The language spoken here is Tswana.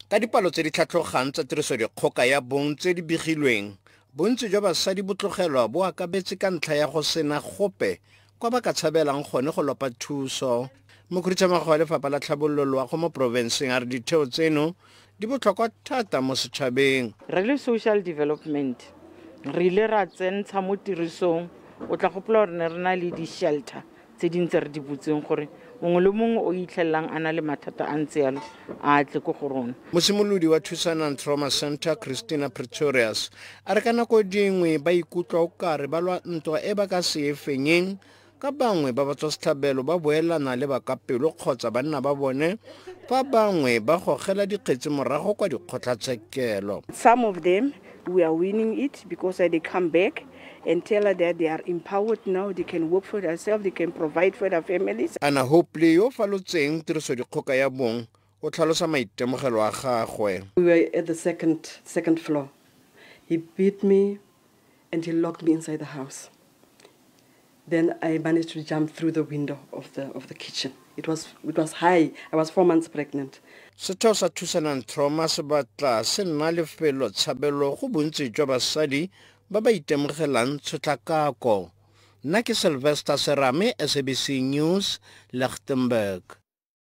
Ka dipalo tse di tlhatlhogang tsa tirisodikgoka ya bong tse di begilweng, bontsi jwa basadi bo tlogelwa bo akabetse ka ntlha ya go sena gope kwa ba ka tshabelang gone go lopa thuso. Mokhuduthamaga wa Lefapha la Tlhabololo Loago mo porofenseng a re ditheo tseno di botlhokwa thata mo setšhabeng. Re le social development re ile ra tsentsha mo tirisong, o tla gopola gore ne re na le di-shelter tse di ntse re di butseng gore mongwe le mongwe o itlhelelang a na le mathata a ntse yalo a tle ko go rona. Mosimolodi wa Thusanang Trauma Center, Christina Pretorius, a re ka nako dingwe ba ikutlwa o kare ba lwa ntwa e ba ka se e fenyeng, ka bangwe ba batswasetlhabelo ba boelana le bakapelo kgotsa banna ba bone, fa bangwe ba gogela dikgetsi morago kwa dikgotlatshekelo. Some of them, we are winning it because they come back and tell her that they are empowered now, they can work for themselves, they can provide for their families. Anna Hopley yo falotseng tirisodikgoka ya bong o tlhalosa maitemogelo a gagwe. We were at the second floor. He beat me and he locked me inside the house. Then I managed to jump through the window of the kitchen. It was high. I was 4 months pregnant. Setheo sa Thusanang Trauma se batla se nna lefelo tshabelo go bontsi jwa basadi ba ba itemogelang tshotlakako. Nna ke Sylvester Serame, SABC News, Lichtenburg.